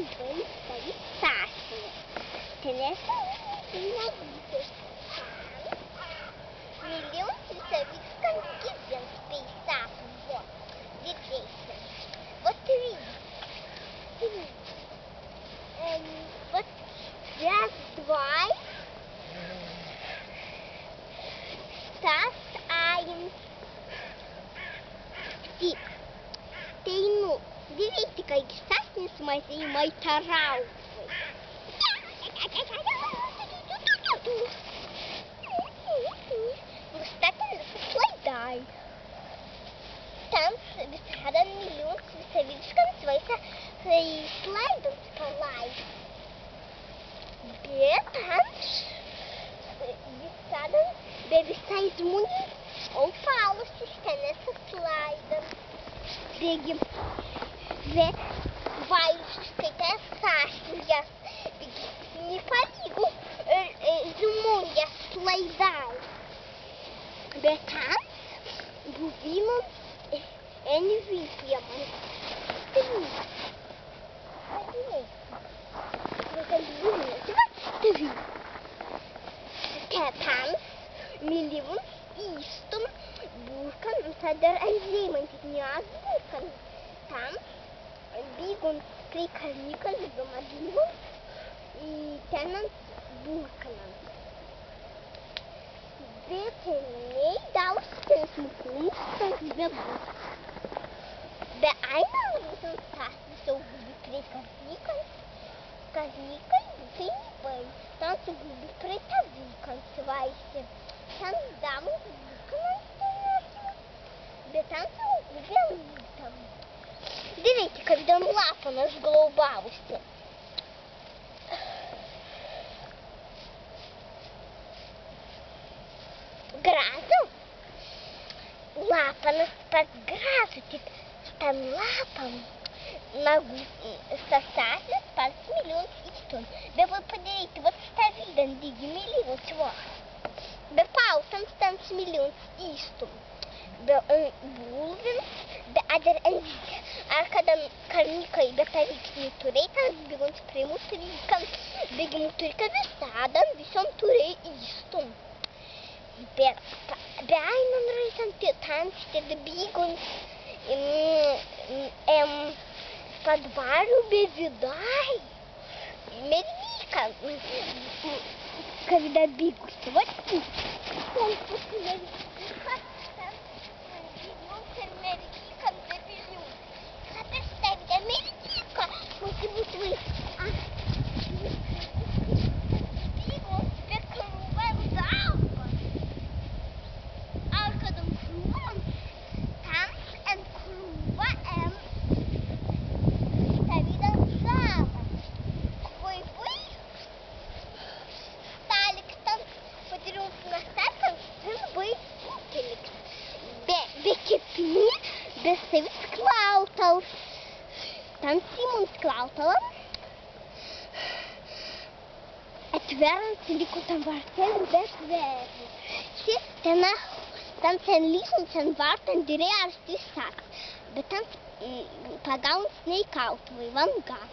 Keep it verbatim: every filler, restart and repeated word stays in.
Bēi stawīds sasnis. Tenesse Miliuns wisawīdiskan giddjan bēi sasnis. Wot, widēit. Wot, widēit. Wot, widēit. Wot, widēit. Stas aīns. Teinū, dirēiti, kāigi sasnis mazēimai tarautwei. Sta tenesse slaidai. Tāns wisaddan Miliuns wisawīdiskans waīstai slaidans pa laīzmu. Be tāns wisaddan, be wisāi zmūnei aupallusis tenesse slaidan. Beggi wēr waīstai stas sasnis, beggi ni palīgu, e, e, zmūnei slaidai. Be tāns buwinnuns, e, en wīrjamai. Tēt, tāns Miliuns īstun burkan, tēt adder en zēiman, tīt ni ast burkan. Tāns bīguns prei karnikan be mazbīguns i tennans burkan. Be tenēi dālus tēnti smukūnus, tēt be gūst. Be aīnan rēizan stas wisā gūbi prei karnikan, karnikai butwei ni bēi, tāns gūbi prei tawīkan swāise. Tāns dāmuns burkan tenesse, be tāns gūbi en lītan. Dirēiti, kawīdan lapan izglābawusi. Grazzu. Lapan ast pats grazzu, tīt stan lapan, na gū-, stas sasnis pats Miliuns īstun. Be wot padirēiti, wot stawīdan dīgi Miliuns, wot. Be paustan stan Miliuns īstun. Be, e, bulwins, be adder en zikē. Arkaddan karnikai be tawīks ni turēi, tāns bīguns prei muturīkan, beggi muturīka wisaddan wissan turēi īstun. Be, be aīnan rēizan tēt, tāns tēt bīguns, em, em, pa dwārju be widāi mergīkan, kawīda bīgusi, wot. Tēt, tēt mergīkan be bīguns. Kāpēc tēt mergīka? Būti, būti, a, bīguns be krūwan zalban. Arkaddan krūwan tāns en krūwa en stawīdan zalban. Wōj, wōj, stalīk tāns padirīwuns na stalīkan, tāns bēi utēlikts. Be, be kepinni, be stawīds klaūtals. Tāns simmuns klaūtalan etwērruns likutan wartan, be etwērruns. Ši tenā, tāns en līzuns en wartan dirēi ārsti saks. Be tāns, mm, pagaūwuns ni kaūtwei wāngan.